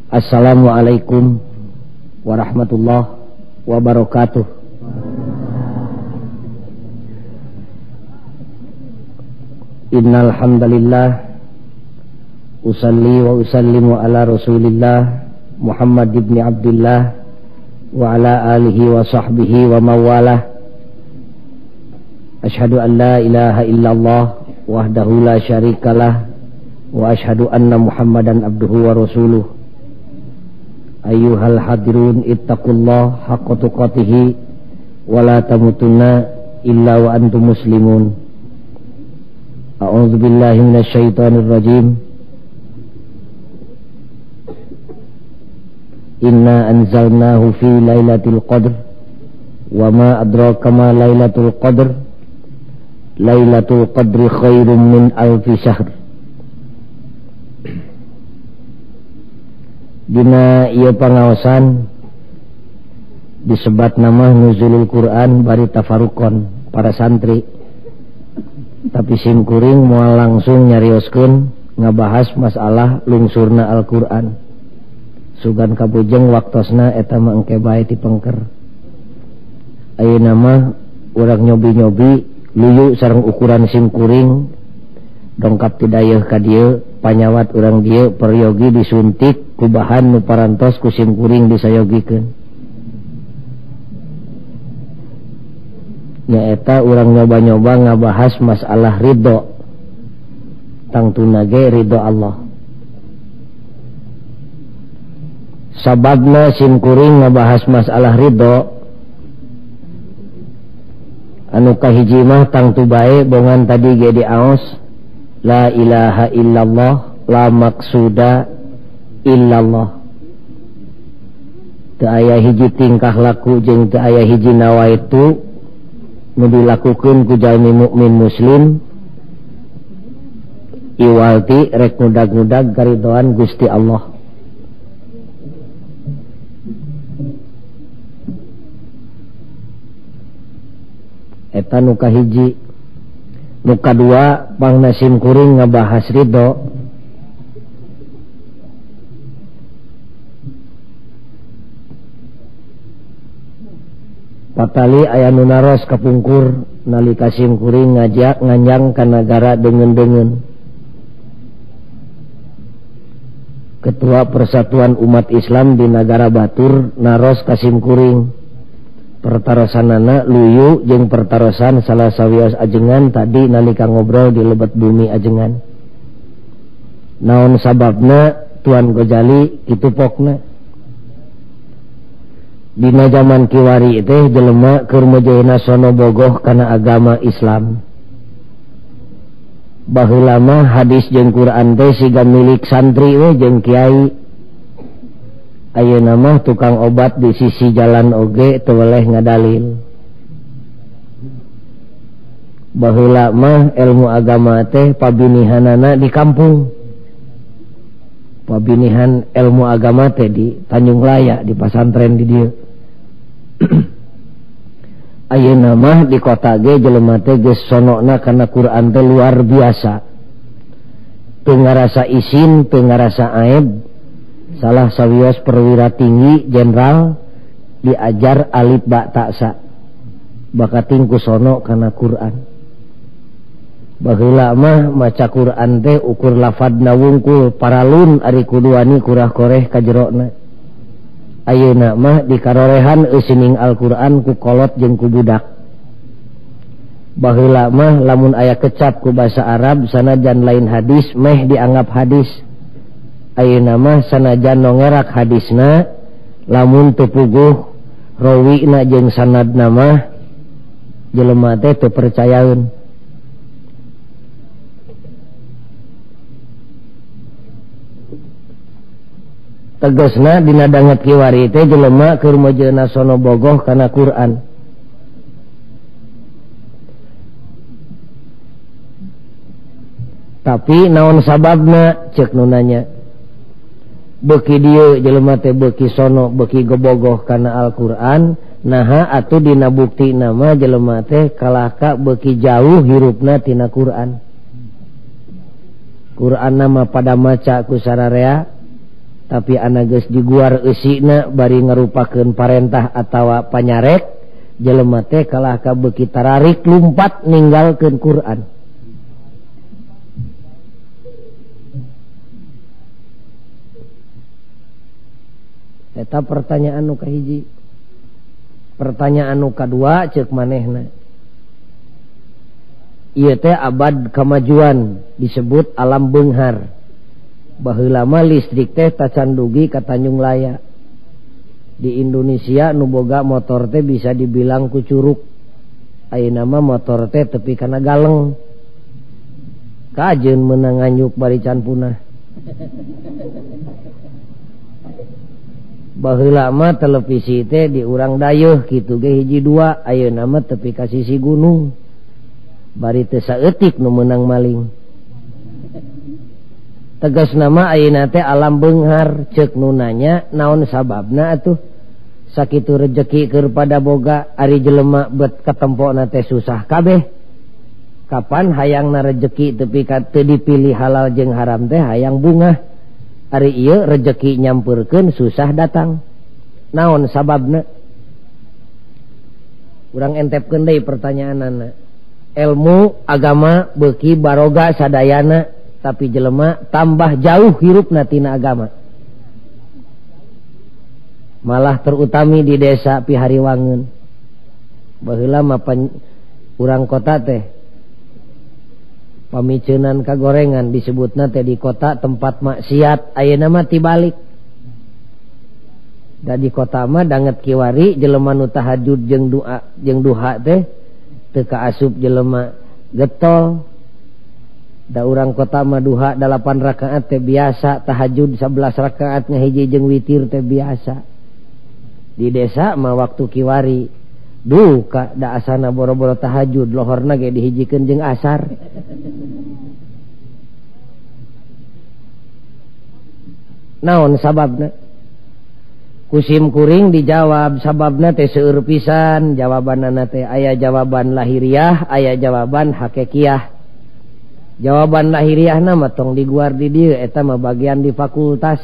Assalamualaikum warahmatullahi wabarakatuh. Innal hamdalillah usalli wa usallimu ala Rasulillah Muhammad ibn Abdullah wa ala alihi wa sahbihi wa mawalah. Ashhadu an la ilaha illallah wahdahu la syarikalah wa ashhadu anna Muhammadan abduhu wa rasuluh. Ayyuhal hadirun ittaqullah haqqa tuqatih wa la tamutunna illa wa antum muslimun. A'udzu billahi minasyaitonir rajim. Inna anzalnahu fi lailatul qadr wa ma adraka ma lailatul qadr. Lailatul qadri khairum min alfi syahr. Dina ieu pangaosan disebat nama nuzulul Quran bari tafarukon para santri. Tapi simkuring moal langsung nyarioskeun ngabahas masalah lungsurna Al-Quran. Sugan kabujeng waktosna eta mah engke bae ti pengker. Ayeuna mah urang nyobi-nyobi luyu sareng ukuran simkuring dongkap ti dayeuh ka dieu panyawat urang dieu peryogi disuntik ku bahan nu parantos ku simkuring disayogikeun. Nyaeta urang nyoba-nyoba ngabahas masalah ridho. Tangtuna ge ridho Allah. Sababna simkuring ngabahas masalah ridho anu kahiji mah tangtu bae bongan tadi ge diaos la ilaha illallah la maksuda illallah. Teu aya hiji tingkah laku jeung teu aya hiji nawaitu nu dilakukeun ku jalmi mukmin muslim iwalti rek ngudag-ngudag karidoan Gusti Allah. Eta nu kahiji. Nu kadua pangna simkuring ngabahas ridho. Patali aya nu naros kapungkur nalika simkuring ngajak nganjang ka nagara deungeun-deungeun. Ketua Persatuan Umat Islam di Nagara Batur naros ka simkuring. Pertarosanana luyu jeung pertarosan salah sawios ajengan tadi nalika ngobrol di lebet bumi ajengan. Naon sababna Tuan Gojali kitu pokna. Dina zaman kiwari teh jelema keur meujeuhna sono bogoh kana agama Islam. Baheula mah hadis jeung Quran teh siga milik santri we jeung kiai. Ayeuna mah tukang obat di sisi jalan oge teu weleh ngadalil. Baheula mah ilmu agama teh pabinihanana di kampung. Pabinihan ilmu agama teh di Tanjung Laya, di pasantren di dieu. Ayeuna mah di kota ge jelema teh geus sonokna kana Quran teh luar biasa. Teu ngarasa isin, teu ngarasa aib. Salah sawios perwira tinggi jenderal diajar alif ba ta sa. Bakating ku sono kana Quran. Baheula mah maca Quran teh ukur lafadna wungkul paralun ari kuduani kurah koreh ka jerona. Ayeuna mah dikarorehan eusining Al-Quran ku kolot jeung ku budak. Baheula mah lamun aya kecap ku basa Arab sanajan lain hadis meh dianggap hadis. Ayeuna mah sanajan nongerak hadisna lamun teu puguh rawina jeung sanadna mah jelema teh teu percayaeun. Tegasna dina danget kiwari teh jelema keur meujeuhna sono bogoh kana Quran. Tapi naon sababna ceuk nu nanya. Beuki dieu jelema teh beuki sono beuki gebogoh kana Al-Qur'an, naha atuh dina bukti nama jelema teh kalahka beuki jauh hirupna tina Quran. Quran nama pada maca ku sararea, Tapi anak geus diguar eusina bari ngarupakeun parentah atawa panyarek jelema teh kalah ka beuki tararik lumpat ninggalkeun Quran. Eta pertanyaan nu kahiji. Pertanyaan nu kadua ceuk manehna. Ieu teh abad kemajuan disebut alam beunghar. Baheula mah listrik teh tacan dugi ka Tanjung Laya. Di Indonesia nu boga motor teh bisa dibilang ku curug. Ayeuna mah motor teh tepi kana galeng. Kajeun meunang nganyuk bari can punah. Baheula mah televisi teh di urang dayeuh kitu ge hiji dua, ayeuna mah tepi ka sisi gunung. Bari teu saeutik nu meunang maling. Tegas nama ayeuna teh alam beunghar ceuk nu nanya naon sababna atuh sakitu rejeki keur pada boga ari jelema bet katempona teh susah kabeh. Kapan hayangna rejeki tepi ka teu dipilih halal jeung haram teh hayang bungah. Ari ieu rejeki nyampeurkeun susah datang. Naon sababna? Urang entepkeun deui pertanyaanana. Ilmu agama beuki baroga sadayana tapi jelema tambah jauh hirupna tina agama. Malah terutami di desa Pihariwangun. Baheula mah urang kota teh pamiceunan kagorengan disebutna teh di kota tempat maksiat, ayeuna mah tibalik. Da di kota mah danget kiwari jelema nu tahajud jeung doa jeung duha teh teu kaasup jelema getol. Da urang kota mah duha 8 rakaat teh biasa, tahajud 11 rakaat ngahiji jeung witir teh biasa. Di desa mah waktu kiwari duka da asana boro-boro tahajud lohorna ge dihijikeun jeung asar. Naon sababna? Kusim kuring dijawab sababna teh seueur pisan, jawabanana teh aya jawaban lahiriah, aya jawaban hakikiah. Jawaban lahiriahna mah tong diguar di dieu eta mah bagian di fakultas.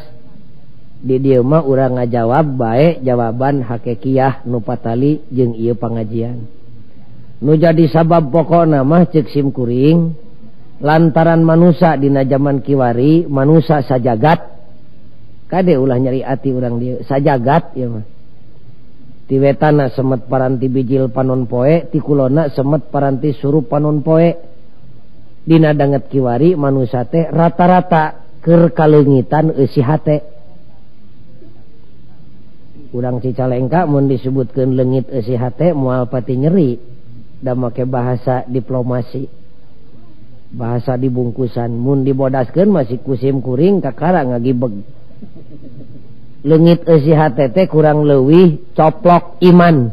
Di dieu mah urang ngajawab bae jawaban hakikiah nu patali jeung ieu pangajian. Nu jadi sabab pokona mah ceuk sim kuring lantaran manusa dina jaman kiwari manusa sajagat. Kade ulah nyeri ati urang dieu sajagat ieu mah. Ti wetana semet paranti bijil panon poe, ti kulona semet paranti surup panon poe. Dina danget kiwari manusa teh rata-rata keur kaleungitan eusi hate. Urang Cicalengka mun disebutkeun leungit eusi hate moal pati nyeri da make bahasa diplomasi. Bahasa dibungkusan mun dibodaskeun masih kusim kuring kakara ngagibeg. Leungit eusi hate teh kurang leuwih coplok iman.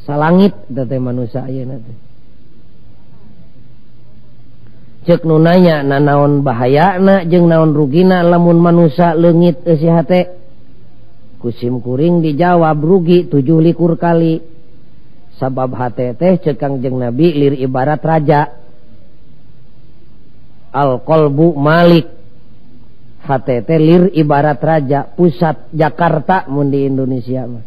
Salangit teh manusa ayeuna teh. Ceuk nu nanya nanaon bahayana jeung naon rugina lamun manusa leungit eusi hate. Kusim kuring dijawab rugi 27 kali. Sabab hate teh ceuk Kangjeng Nabi lir ibarat raja. Al qalbu malik. Hate teh lir ibarat raja pusat Jakarta mun di Indonesia mah.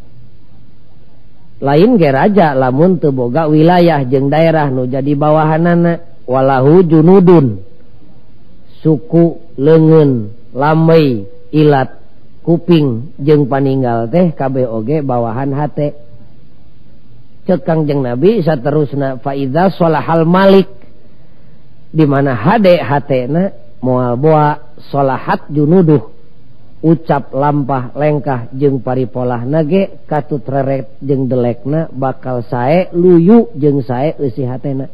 Lain ge raja lamun teu boga wilayah jeung daerah nu jadi bawahanana. Walahu junudun suku leungeun lamei ilat kuping jeung paninggal teh kabeh oge bawahan hate. Ceuk Kangjeng Nabi saterusna fa idza sholahal malik di mana hade hatena moal boa sholahat junuduh ucap lampah lengkah jeung paripolahna ge katut reret jeung delekna bakal sae luyu jeung sae eusi hatena.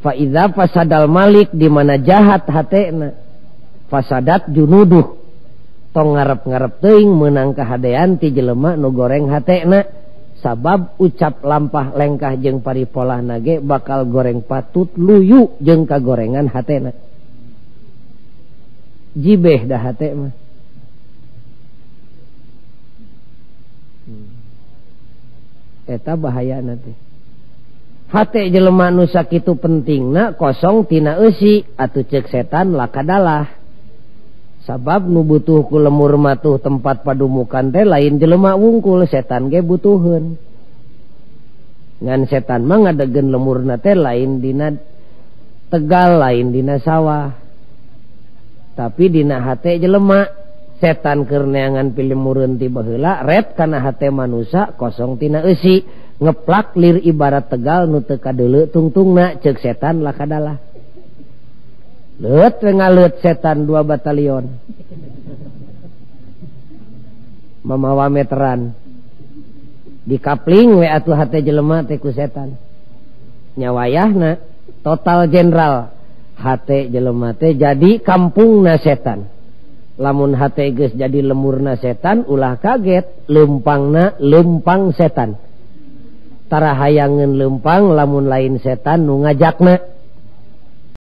Fa idza fasadal malik di mana jahat hatena fasadat junuduh tong ngarep-ngarep teuing meunang kahadean ti jelema nu goreng hatena sabab ucap lampah lengkah jeung paripolahna ge bakal goreng patut luyu jeung kagorengan hatena. Jibeh dah hate mah. Eta bahayana teh. Hate jelema nu sakitu pentingna kosong tina eusi atuh ceuk setan lakadalah. Sabab nu butuh ku lemur matuh tempat padumukan teh lain jelema wungkul, setan ge butuheun. Ngan setan mah ngadegen lemurna teh lain dina tegal, lain dina sawah, tapi dina hate jelema. Setan keur neangan pilemureun ti baheula ret kana hate manusa kosong tina eusi, ngeplak lir ibarat tegal nu teu kadeuleu tungtungna, ceuk setan lakadalah. Leut we ngaleut setan 2 batalion mamawa meteran dikapling we atuh hate jelema teh ku setan. Nyawayahna total jenderal hate jelema teh jadi kampungna setan. Lamun hate geus jadi lemurna setan ulah kaget, lempangna lempang setan. Tara hayangeun lempang lamun lain setan nu ngajakna.